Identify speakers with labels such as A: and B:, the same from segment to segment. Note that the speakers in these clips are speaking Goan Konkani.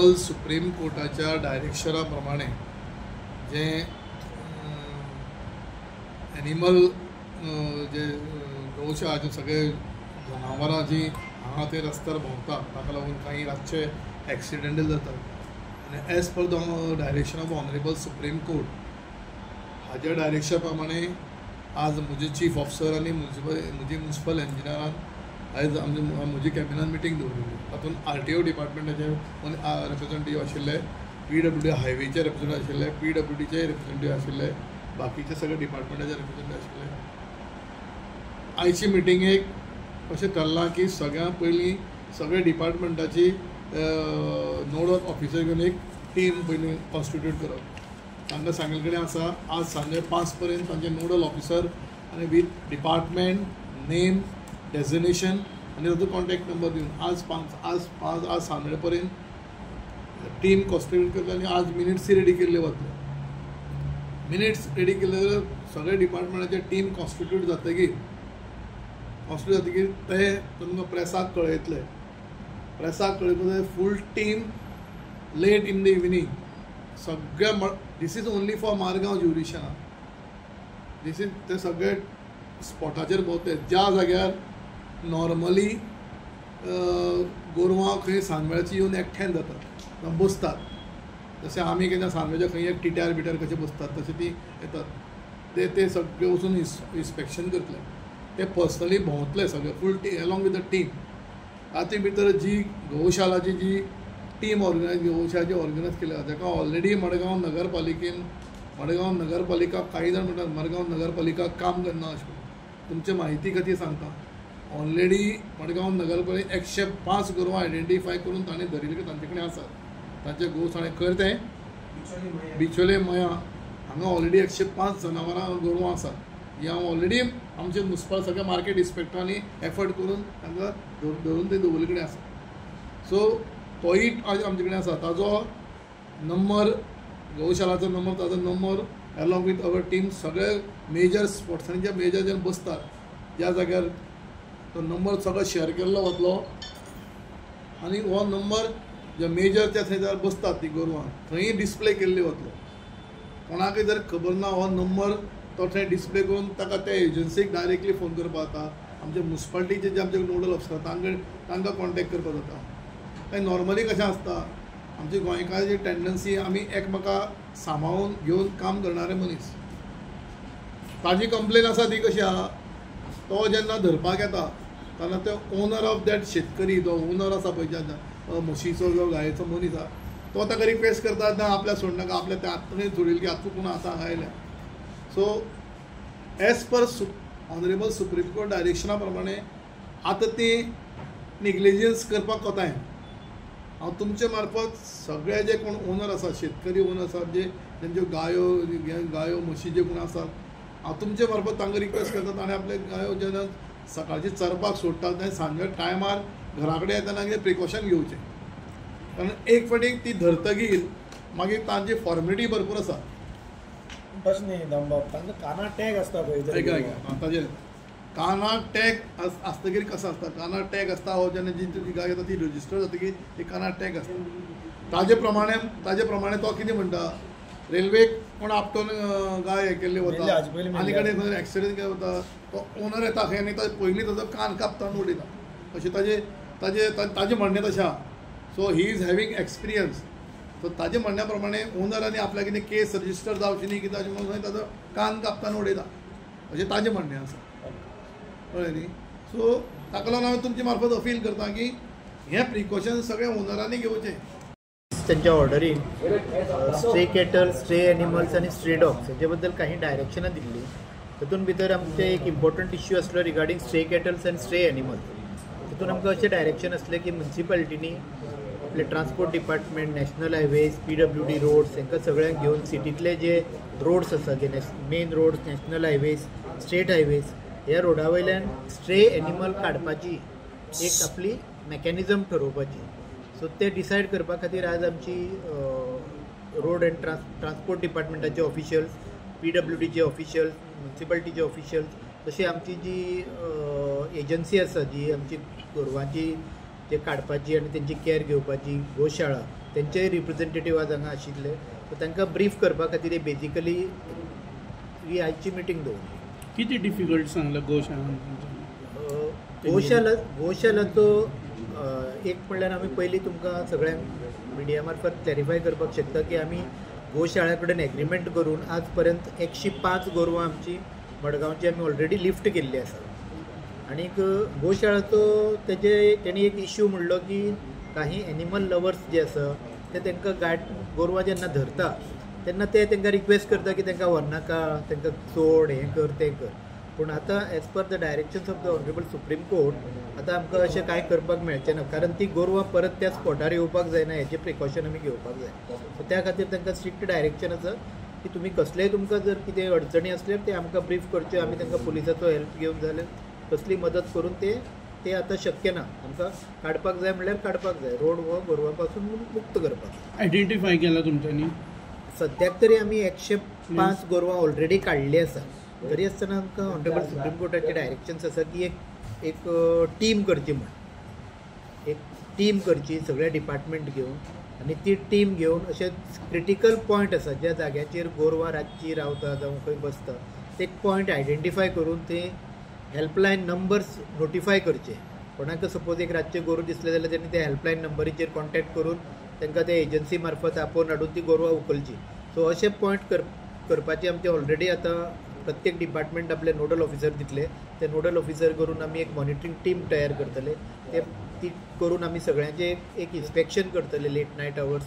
A: ऑनरेबल सुप्रीम कोर्टाच्या डायरेक्शना प्रमाणे जे एनिमल जे गोशाळा जे सगळे जनावरां जी हांगा ते रस्त्यार भोंवता ताका लागून कांय रातचे एक्सिडेंटय जातात आनी as per the direction of honourable supreme court हाज्या डायरेक्शना प्रमाणे आज म्हजे चीफ ऑफिसर आनी म्हजे म्युनिसिपल इंजिनियरान आयज आमचे म्हजी कॅबिनान मिटींग दवरिल्ली. तातूंत आरटीओ डिपार्टमेंटाचे रिप्रेझेंटेटीव आशिल्ले, पीडब्ल्यूडी हायवेचे रिप्रेझेंटेटीव आशिल्ले, पीडब्ल्यूडीचे रिप्रेझेंटेटीव आशिल्ले, बाकीचे सगळे डिपार्टमेंटाचे रिप्रेझेंटेटीव आशिल्ले. आयची मिटिंगेक अशें थारलां की सगळ्यां पयलीं सगळे डिपार्टमेंटाची नोडल ऑफिसर घेवन एक टीम पयलीं कॉन्स्टिट्यूट करप. तांकां सांगिल्ले कडेन आसा आज सांजे 5 पर्यंत तांचे नोडल ऑफिसर आनी वीथ डिपार्टमेंट नेम डेजिग्नेशन आनी ताचो कॉन्टॅक्ट नंबर दिवन आज 5 आज 5 आज सांजे पर्यंत टीम कॉन्स्टिट्यूट करतले आनी आज मिनिट्सय रेडी केल्ले वतले. मिनिट्स रेडी केले जाल्यार सगळे डिपार्टमेंटाचे टीम कॉन्स्टिट्यूट जातकीर ते तुमकां प्रेसाक कळयतले. प्रेसाक कळयतले full team late in the evening सगळे. This is only for Margao jurisdiction. This is ते सगळे स्पॉटाचेर भोंवते ज्या जाग्यार नॉर्मली गोरवां खंय सांजवेळाची येवन एकठांय जातात बसतात, जशें आमी केन्ना सांजवेळच्या खंय एक टिट्यार बिट्यार कशें बसतात तशें ती येतात. ते ते सगळे वचून इन्स्पेक्शन करतले, ते पर्सनली भोंवतले सगळे full team along with the team. तातूंत भितर जी गोशालाची जी टीम ऑर्गनायज गोशाळाची ऑर्गनायज केल्या ताका ऑलरेडी मडगांव नगरपालिकेन मडगांव नगरपालिका कांय जाण म्हणटात मडगांव नगरपालिका काम करना अशें म्हणून. तुमचे म्हायती खातीर सांगता, ऑलरेडी मडगांव नगरपालिका 105 गोरवां आयडेंटिफाय करून ताणें धरिल्ले तांचे कडेन आसात. तांचे गोशाळे खंय तें बिचोले मया हांगा ऑलरेडी 105 जनावरां गोरवां आसात. ही हांव ऑलरेडी आमचे मुन्सिपल सगळे मार्केट इन्स्पेक्टरांनी एफर्ट करून तांकां धरून ते दवरिल्ले कडेन आसा. सो तोय आज आमचे कडेन आसा. ताजो नंबर गोशालाचो नंबर ताजो number along with our team सगळे मेजर स्पॉट्सांनी जे मेजर जे बसतात ज्या जाग्यार तो नंबर सगळो शेअर केल्लो वतलो आनी हो नंबर जे मेजर त्या थंय बसतात ती गोरवां थंय डिस्प्ले केल्ली वतलो. कोणाकय जर खबर ना हो नंबर तो थंय डिस्प्ले करून ताका त्या एजन्सीक डायरेक्टली फोन करपाक जाता. आमचे मुन्सिपालिटीचे जे आमचे नोडल ऑफिसर तांकां कॉन्टेक्ट करपाक जाता. आनी नॉर्मली कशें आसता आमची गोंयकाराची टेंडन्सी आमी एकमेका सांबाळून घेवन काम करणारे मनीस. ताजी कंप्लेन आसा ती कशी आहा, तो जेन्ना धरपाक येता तेन्ना तो ओनर ऑफ that शेतकरी जो ओनर आसा पळय ज्या म्हशीचो जो गायेचो मनीस आहा तो ताका रिक्वेस्ट करता ना आपल्याक सोडनाका, आपल्या त्या आतां सोडील की आतां कोण आतां हांगा आयल्या. So as per honourable supreme court डायरेक्शना प्रमाणे आतां ती निग्लिजन्स करपाक कोताय. हांव तुमचे मार्फत सगळे जे कोण ओनर आसा शेतकरी ओनर आसात जे तेंच्यो गायो गायो म्हशी जे कोण आसात हांव तुमचे मार्फत तांकां रिक्वेस्ट करता ताणें आपले गायो जेन्ना सकाळची चरपाक सोडटात तेन्ना सांजवे टायमार घरा कडेन येतना कितें प्रिकॉशन घेवचें, कारण एक फावटी ती धरतगीर मागीर तांची फॉर्मेलिटी भरपूर आसा.
B: तशें न्ही दामबाब, तांकां कानाक टॅग आसता पळय.
A: आयका आयका ताजेर कानाक टॅग आसतगीर कसो आसता, कानाक टॅग आसता हो जेन्ना जी तुजी गाय येता ती रजिस्टर जातकीर ती कानाक टॅग आसता. ताजे प्रमाणे तो कितें म्हणटा रेल्वेक कोण आपटोन गाय हें केल्ली वता आनी कडेन खंय एक्सिडंट केल्लो वता तो ओनर येता खंय आनी पयलीं ताजो कान कापता आनी उडयता अशें ताजें ताजें ताजें म्हणणें तशें आहा. So he is having experience. So ताजे म्हणण्या प्रमाणे ओनर आनी आपल्या कितें केस रजिस्टर जावची न्ही कितें अशें म्हणून ताजो कान कापता आनी उडयता अशें ताजें म्हणणें आसा. कळ्ळें न्ही. सो ताका लागून हांव तुमचे मार्फत अपील करता की हें प्रिकॉशन सगळें ओनरांनी घेवचें.
C: त्यांच्या ऑर्डरीन स्ट्रे कॅटल, स्ट्रे एनिमल्स आनी स्ट्रे डॉग्स हेजे बद्दल काही डायरेक्शनां दिल्ली. तातूंत भितर आमचे एक इम्पॉर्टंट इश्यू आसलो रिगार्डींग स्ट्रे कॅटल्स आनी स्ट्रे एनिमल्स. तातूंत आमकां अशें डायरेक्शन आसलें की म्युनिसिपालिटीनी आपले transport department, national highways, PWD roads हांकां सगळ्यांक घेवन सिटींतले जे रोड्स आसा जे main roads, national highways, state highways ह्या रोडा वयल्यान स्ट्रे एनिमल काडपाची एक आपली मॅकॅनिजम ठरोवपाची. सो ते डिसायड करपा खातीर आज आमची रोड अँड ट्रान्सपोर्ट डिपार्टमेंटाचे ऑफिशियल्स, पीडब्ल्यूडीचे ऑफिशियल्स, म्युनिसिपालिटीचे ऑफिशियल्स, तशी आमची जी एजन्सी आसा जी आमची गोरवांची जे काडपाची आनी तेंची केअर घेवपाची गोशाळा तेंचेय रिप्रेझेंटेटीव आज हांगा आशिल्ले. सो तांकां ब्रीफ करपा खातीर बेजिकली ही आयची मिटींग दवरली.
D: कितें डिफिकल्ट सांगला गोशाळा?
C: गोशाला गोशालाचो एक म्हणल्यार आमी पयलीं तुमकां सगळ्यांक मिडिया मार्फत क्लॅरिफाय करपाक शकता की आमी गोशाळा कडेन एग्रीमेंट करून आज पर्यंत 105 गोरवां आमची मडगांवची आमी ऑलरेडी लिफ्ट केल्ली आसा. आनीक गोशाळाचो तेजे तेणी एक इश्यू म्हणलो की काही एनिमल लवर्स जे आसा ते तांकां गाड गोरवां जेन्ना धरता तेन्ना ते तांकां रिक्वेस्ट करता की तांकां व्हरनाका, तांकां सोड, हें कर तें कर. पूण आतां as per the directions of the honourable supreme court आतां आमकां अशें कांय करपाक मेळचें ना, कारण ती गोरवां परत त्या स्पॉटार येवपाक जायना हेजें प्रिकॉशन आमी घेवपाक जाय. सो त्या खातीर तांकां स्ट्रिक्ट डायरेक्शन आसा की तुमी कसलेय तुमकां जर कितें अडचणी आसल्यार ते आमकां ब्रीफ करच्यो, आमी तांकां पुलिसाचो हेल्प घेवन जाल्यार कसली मदत करून ते ते आतां शक्य ना. आमकां काडपाक जाय म्हणल्यार काडपाक जाय, रोड हो गोरवां पासून मुक्त करपाक.
D: आयडेंटिफाय केला तुमच्यांनी?
C: सद्याक तरी आमी 105 गोरवां ऑलरेडी काडली आसा. तरी आसतना आमकां ऑनरेबल सुप्रीम कोर्टाचे डायरेक्शन्स आसा की एक एक टीम करची म्हण, एक टीम करची सगळे डिपार्टमेंट घेवन, आनी ती टीम घेवन अशे क्रिटिकल पॉयंट आसा ज्या जाग्याचेर गोरवां रातची रावता जावं खंय बसता ते पॉयंट आयडेंटिफाय करून ते हेल्पलायन नंबर्स नोटिफाय करचे. कोणाक सपोज एक रातचें गोरूं दिसलें जाल्यार तेणी त्या हेल्पलायन नंबरीचेर कॉन्टेक्ट करून तांकां ते एजन्सी मार्फत आपोवन हाडून ती गोरवां उखलची. सो अशे पॉयंट करपाचे आमचे ऑलरेडी आतां प्रत्येक डिपार्टमेंट आपले नोडल ऑफिसर दितले, ते नोडल ऑफिसर करून आमी एक मॉनिटरींग टीम तयार करतले, ते ती करून आमी सगळ्यांचे एक इन्स्पेक्शन करतले लेट नायट आवर्स,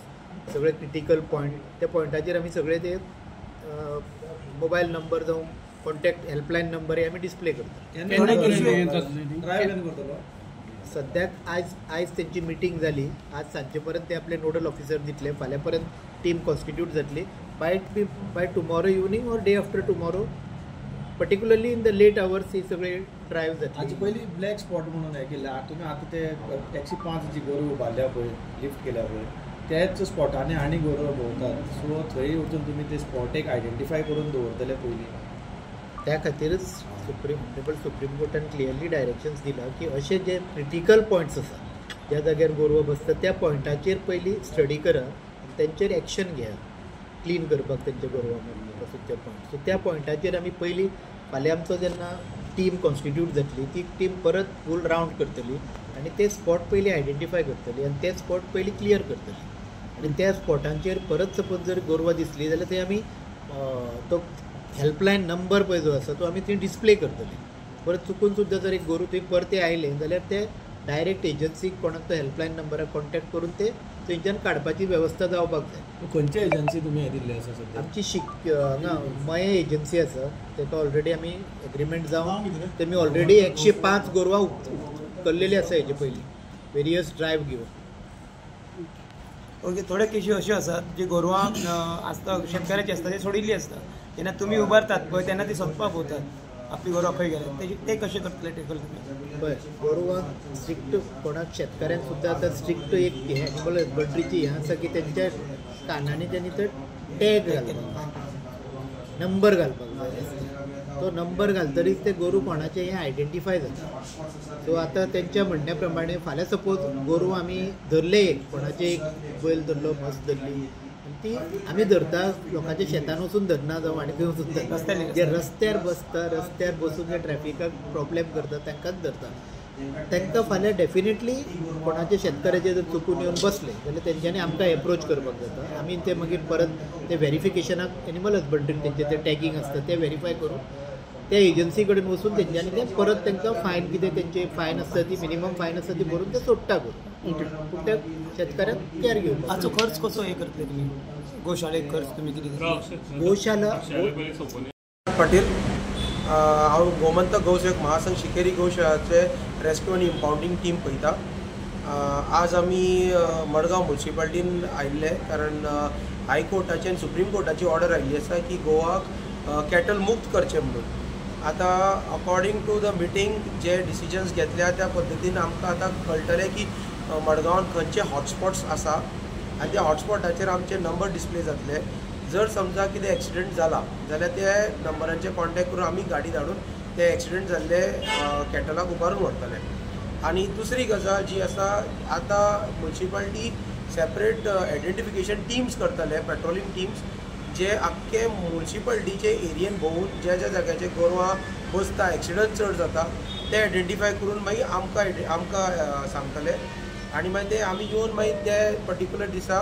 C: सगळे क्रिटिकल पॉयंट, त्या पॉयंटाचेर आमी सगळे ते मोबायल नंबर जावं कॉन्टॅक्ट हेल्पलायन नंबर हे आमी डिस्प्ले करतले. सद्याक आयज आयज तेंची मिटींग जाली, आज सांजचे पर्यंत ते आपले नोडल ऑफिसर दितले, फाल्यां पर्यंत टीम कॉन्स्टिट्यूट जातली. By tomorrow evening or day after tomorrow particularly in the late hours ही सगळे ड्रायव्ह जातली.
B: हाचे पयलीं ब्लॅक स्पॉट म्हणून हें केल्लें, तुमी आतां ते 105 जी गोरवां उबारल्या पळय, लिफ्ट केल्या पळय, त्याच स्पॉटांनी आनी गोरवां भोंवतात, सो थंय वचून तुमी ते स्पॉट एक आयडेंटिफाय करून दवरतले पयलीं.
C: त्या खातीरच सुप्रीम सुप्रीम कोर्टान क्लियरली डायरेक्शन्स दिला की अशे जे क्रिटिकल पॉयंट्स आसा ज्या जाग्यार गोरवां बसता त्या पॉयंटाचेर पयलीं स्टडी करा आनी तेंचेर एक्शन घेया क्लीन करपाक तेंच्या गोरवां पासून ते पॉयंट. सो त्या पॉयंटाचेर आमी पयलीं फाल्यां आमचो जेन्ना टीम कॉन्स्टिट्यूट जातली ती टीम परत फूल रावंड करतली आनी ते स्पॉट पयलीं आयडेंटिफाय करतली आनी ते स्पॉट पयलीं क्लियर करतली. आनी त्या स्पॉटांचेर परत सपोज जर गोरवां दिसली जाल्यार ते आमी तो हेल्पलायन नंबर पळय जो आसा तो आमी थंय डिस्प्ले करतले. परत चुकून सुद्दां जर एक गोरूं थंय परतें आयलें जाल्यार ते डायरेक्ट एजन्सीक कोणाक तो हेल्पलायन नंबराक कॉन्टेक्ट करून ते थंयच्यान काडपाची वेवस्था जावपाक जाय.
B: खंयचे एजन्सी तुमी हें दिल्ले आसा सद्या?
C: आमची हांगा मये एजन्सी आसा, ताका ऑलरेडी आमी एग्रीमेंट जावन तेमी ऑलरेडी 105 गोरवां उखल्लेली आसा हेजे पयलीं वेरियस ड्रायव्ह घेवन.
E: ओके, थोड्यो केशी अश्यो आसात जी गोरवां आसता शेतकाराची आसता ती सोडिल्ली आसता, जेन्ना तुमी उबारतात पळय तेन्ना ती सोदपाक भोंवतात आपली गोरवां खंय गेल्या, ते कशें करतले टेकल तुमी?
C: पळय गोरवांक स्ट्रिक्ट कोणाक शेतकाऱ्यांक सुद्दां आतां स्ट्रिक्ट एक एनिमल हजबंड्रीची हें आसा की तेंच्या कानांनी तेणी तर टॅग घालपाक, नंबर घालपाक जाय. तो नंबर घालतरीच ते गोरूं कोणाचें हें आयडेंटिफाय जाता. सो आतां तेंच्या म्हणण्या प्रमाणे फाल्यां सपोज गोरूं आमी धरलें, एक कोणाचें एक बैल धरलो, म्हस धरली, ती आमी धरता लोकांच्या शेतान वचून धरना जावं आनी खंय वचून धरना, जे रस्त्यार बसता रस्त्यार बसून जे ट्रॅफिकाक प्रॉब्लेम करता तांकांच धरता. तांकां फाल्यां डेफिनेटली कोणाच्या शेतकाराचेर जर चुकून येवन बसले जाल्यार तेंच्यांनी आमकां एप्रोच करपाक जाता. आमी ते मागीर परत ते व्हेरिफिकेशनाक एनिमल हजबंड्रीन तेंचें ते टॅगींग आसता तें व्हेरीफाय करून त्या एजन्सी कडेन वचून तेंच्यांनी ते परत तांकां फायन कितें तेंचे फायन आसता ती मिनिमम फायन आसता ती भरून ते सोडटा करून. पूण त्या शेतकाऱ्यांक केअर घेवपाक.
E: हाचो खर्च कसो हें करतले तुमी? गोशाळेक खर्च तुमी कितें?
C: गोशाला
F: पाटील, हांव गोमंतक गोसेवक महासंघ शिकेरी गोशाळाचे रेस्क्यू आनी इम्पावंडींग टीम पळयता. आज आमी मडगांव म्युनिसिपालिटीन आयिल्ले कारण हायकोर्टाची आनी सुप्रीम कोर्टाची ऑर्डर आयिल्ली आसा की गोवाक कॅटल मुक्त करचें म्हणून. आतां अकॉर्डींग टू the meeting जे डिसिजन्स घेतल्या त्या पद्दतीन आमकां आतां कळटलें की मडगांवान खंयचे हॉटस्पॉट्स आसा आनी त्या हॉटस्पॉटाचेर आमचे नंबर डिस्प्ले जातले. जर समजा कितें एक्सिडंट जाला जाल्यार ते नंबरांचे कॉन्टेक्ट करून आमी गाडी धाडून ते एक्सिडंट जाल्ले कॅटलाक उबारून व्हरतले. आनी दुसरी गजाल जी आसा, आतां म्युनिसिपालिटी सेपरेट आयडेंटिफिकेशन टिम्स करतले, पेट्रोलिंग टिम्स, जे आख्खे मुन्सिपालिटीचे एरियेन भोंवून ज्या ज्या जाग्याचे गोरवां बसता, एक्सिडंट चड जाता ते आयडेंटिफाय करून मागीर आमकां आमकां सांगतले आनी मागीर ते आमी येवन मागीर ते पर्टिक्युलर दिसा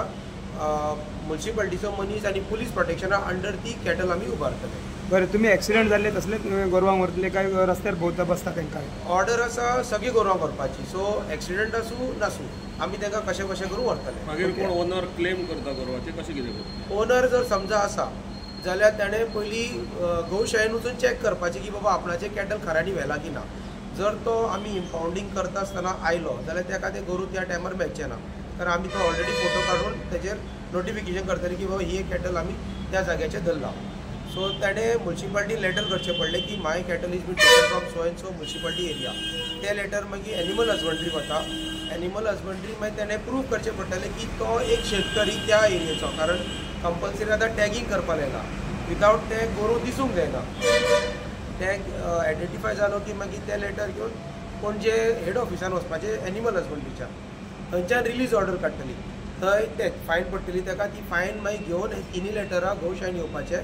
F: मुन्सिपालिटीचो मनीस आनी पुलीस प्रोटेक्शना अंडर ती कॅटल आमी उबारतले.
E: बरें, तुमी एक्सिडंट जाल्ले तसले गोरवांक व्हरतले काय रस्त्यार भोंवता बसता तांकां?
F: ऑर्डर आसा सगळीं गोरवां व्हरपाची, सो एक्सिडंट आसूं नासूं आमी तांकां कशें कशें करून व्हरतले.
G: मागीर कोण ओनर क्लेम करता गोरवाचे, कशें कितें करता?
F: ओनर जर समजा आसा जाल्यार ताणें पयलीं गोशाळेन वचून चॅक करपाचें की बाबा आपणाचें कॅटल खऱ्यांनी व्हेलां की ना. जर तो आमी इम्पावंडींग करता आसतना आयलो जाल्यार ताका तें गोरू त्या टायमार मेळचें ना, कारण आमी तो ऑलरेडी फोटो काडून तेजेर नोटिफिकेशन करतले की बाबा ही कॅटल आमी त्या जाग्याचेर धरला. सो ताणें मुन्सिपालिटी लेटर करचें पडलें की my cattle is been taken from so and so municipality area. तें लेटर मागीर एनिमल हजबंड्री वता, एनिमल हजबंड्री मागीर ताणें प्रूव करचें पडटलें की तो एक शेतकरी त्या एरियेचो, कारण कंपल्सरी आतां टॅगींग करपाक लायला, विदावट टॅग गोरू दिसूंक जायना. टॅग आयडेंटिफाय जालो की मागीर तें लेटर घेवन पणजे हेड ऑफिसान वचपाचें एनिमल हजबंड्रीच्या, थंयच्यान रिलीज ऑर्डर काडटली, थंय ते फायन पडटली ताका, ती फायन मागीर घेवन तिनी लेटरां गोशाळेन येवपाचें,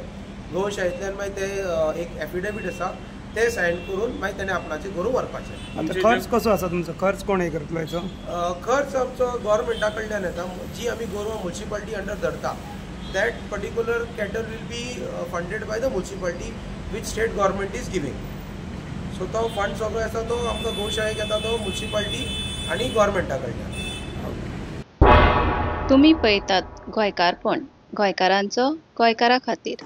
F: गोशाळेंतल्यान मागीर ते एक एफिडेवीट आसा ते सायन करून मागीर ताणें आपणाचें गोरू व्हरपाचें.
E: आतां खर्च कसो आसा तुमचो? खर्च कोण हे करतलो हेचो?
F: खर्च आमचो गोवोरमेंटा कडल्यान येता. जी आमी गोरवां मुन्सिपालिटी अंडर धरता that particular cattle will be funded by the municipality which state government is giving. So तो फंड सगळो आसा तो आमकां गोशाळेक येता तो मुन्सिपालिटी आनी गोवोरमेंटा कडल्यान.
H: तुमी पळयतात गोंयकारपण, गोंयकारांचो गोंयकारा खातीर.